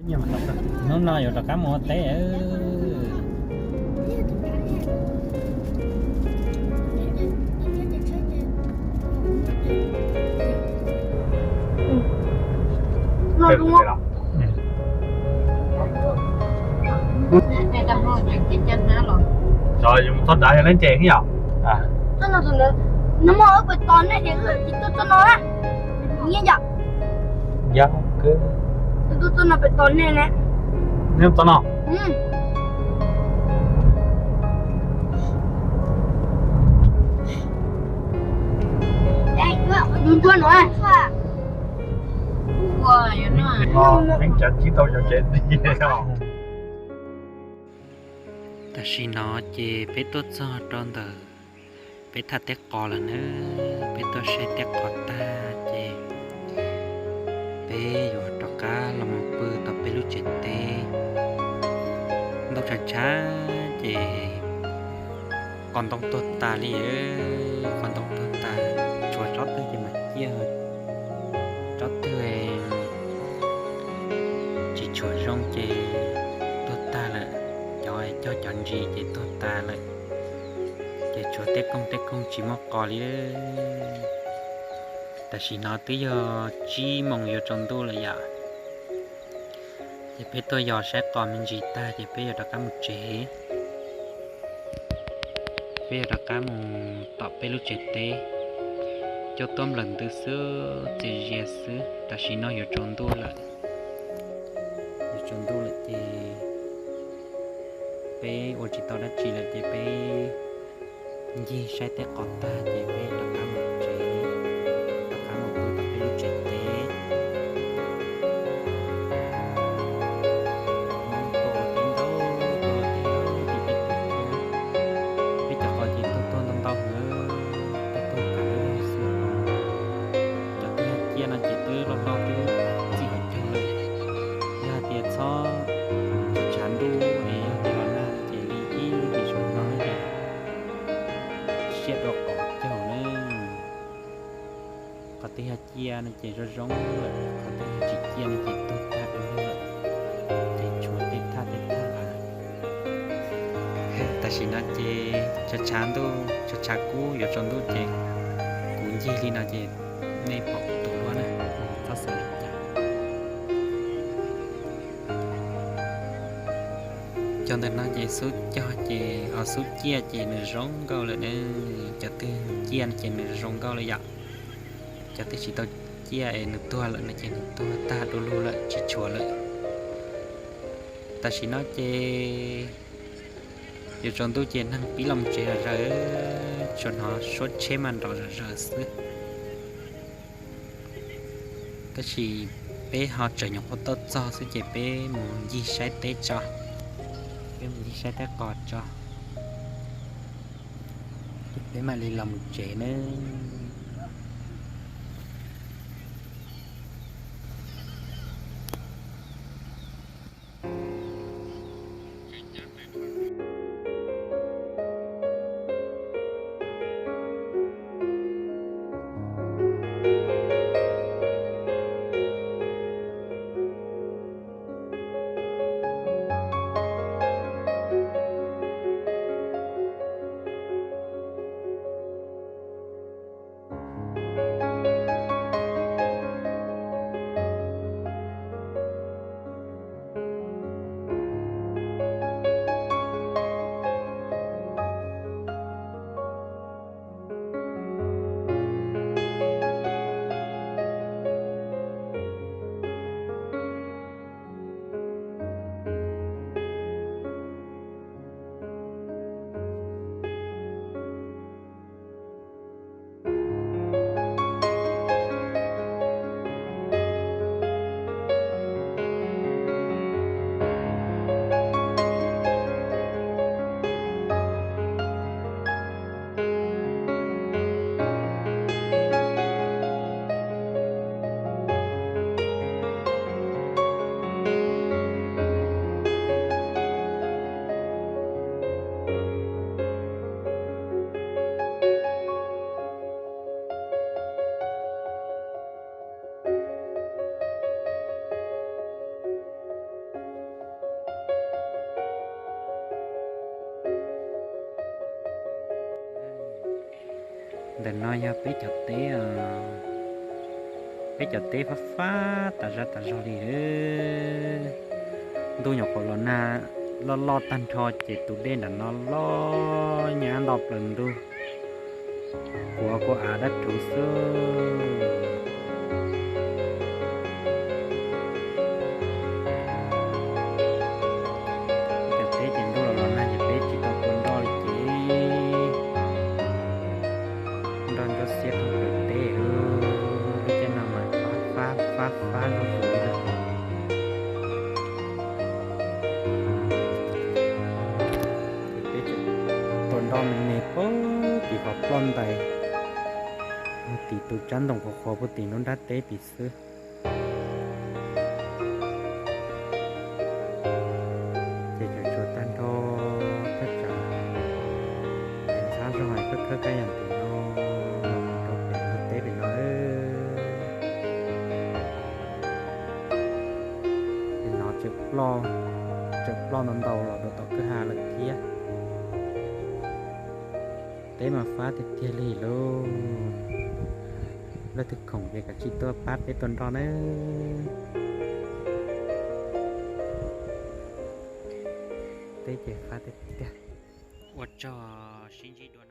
Hnub no yuav rov qab mus ua teb. Txhob dav yog leej ces yom. No muaj wb pem tos nej ces wb tsis tuaj txoj no na. Nyiaj yom. Yog, tuaj txoj no pem tos nej ne. Nej txoj no. Ua, yeej tsav tsis tau yog kev di. Tam sim no ces peb tuaj txog rau ntawm peb thaj teb qos lawm na. Peb tuaj saib teb qos tag ces peb yuav rov qab los mus pw tom peb lub tsev teb. Ntoo tshav tshav ces qos ntoo tuag tas li, qos ntoo tuag tas, tshuav tsob twg ces mam ciaj, tsob twg tsis tshuav zoo ces tuag tag lawm, cov cog cov ntsis ces tuag tas lawm, ces tshuav tej koog tej koog tsis muaj qos li. Tam sim no twb yog tsib moos yuav tsaus ntuj lawm yom, ces peb tuaj yos saib qos me ntsis tag ces peb yuav rov qab mus tsev. Peb yuav rov qab mus tom peb lub tsev teb, coj tuaj nplawm ntws xwb, txias zias xwb. Tam sim no yuav tsaus ntuj lawm, yuav tsaus ntuj lawm ces peb ua tsis tau dab tsi lawm ces peb ncig saib tej qos tag ces peb rov qab mus tsev, rov qab mus pw tom peb lub tsev teb. Hmoob tuaj ua teb ntau, tuaj ua teb ntau tim peb tim thiab. Peb cov qos ces tuag tuag ntau ntau heev, tuag tuag tas lawm xwb. Cov twg yog ciaj no ces twb loj loj twb txij hauv caug lawm. Yog hais tias txhob tshav ntuj es yog tias los nag ces li ib lub hlis saum no ces siab dua qos caug na. Qhov twg yog ciaj no ces zoo zoo lawm, qhov twg yog tsis ciaj no ces tuag tag du lug lawm, ces tshuav tej thaj tej thaj. Tam sim no ces tshav tshav ntuj tshav tshav kub yuav tsaus ntuj ces kuv ncig li no ces nej pom kuv tus duab na, txhob xav li cas. Cov ntawm no ces xub cog ces, o, xub ciaj ces nws zoo nkauj lawm na. Cov twg ciaj ces nws zoo nkauj lawm yom. Cov twg tsis tau ciaj es nws tuag lawm no ces nws tuag tag du lug lawm tsis tshuav lawm. Tam sim no ces yuav tsaus ntuj ces neeg pib los tsev zom zaws, tsuas hnov suab tsheb mas nrov zom zaws xwb. Tab sis peb ho tseem nyuam qhuav tuaj txog xwb ces peb mus ncig saib teb tso, peb mus ncig saib teb qos tso, ces peb mam li los mus tsev nawb. Ntawm no yog peb cov teb, peb cov teb fab fab tas zaj tas zog li. Ntuj nyuam qhuav los nag loj loj tag nrho ces tus dej nram no loj nyab nto plaws ntuj, kuav kua av dab rhuv xwb. Cov teb ces ntuj los los nag ces peb tsis tau tua nroj li ces nroj ntsuab xiab thoob plaws teb. Lub caij no mas fab fab fab fab zuj zus li. Ces peb tseem tua nroj me me puag tim qhov ploj ntais, puag tim tus tsab ntoo qhuav qhuav puag tim lub nrab teb tim xwb. Ces tseem tshuav tag nrho thaj tsam es ntxhab zog es khawb khawb kab yam tim no los mus rau pem lub teb pem no. Ces no tseem ploj ntau ntau los rau tom kwj ha lawm thiab. Teb mas fab tiag tiag li lauj. Leej twg khoom ces kav tsij tuaj pab peb tua nroj nawb. Teb ces fab tiag tiag. Ua tsaug, sib ntsib dua.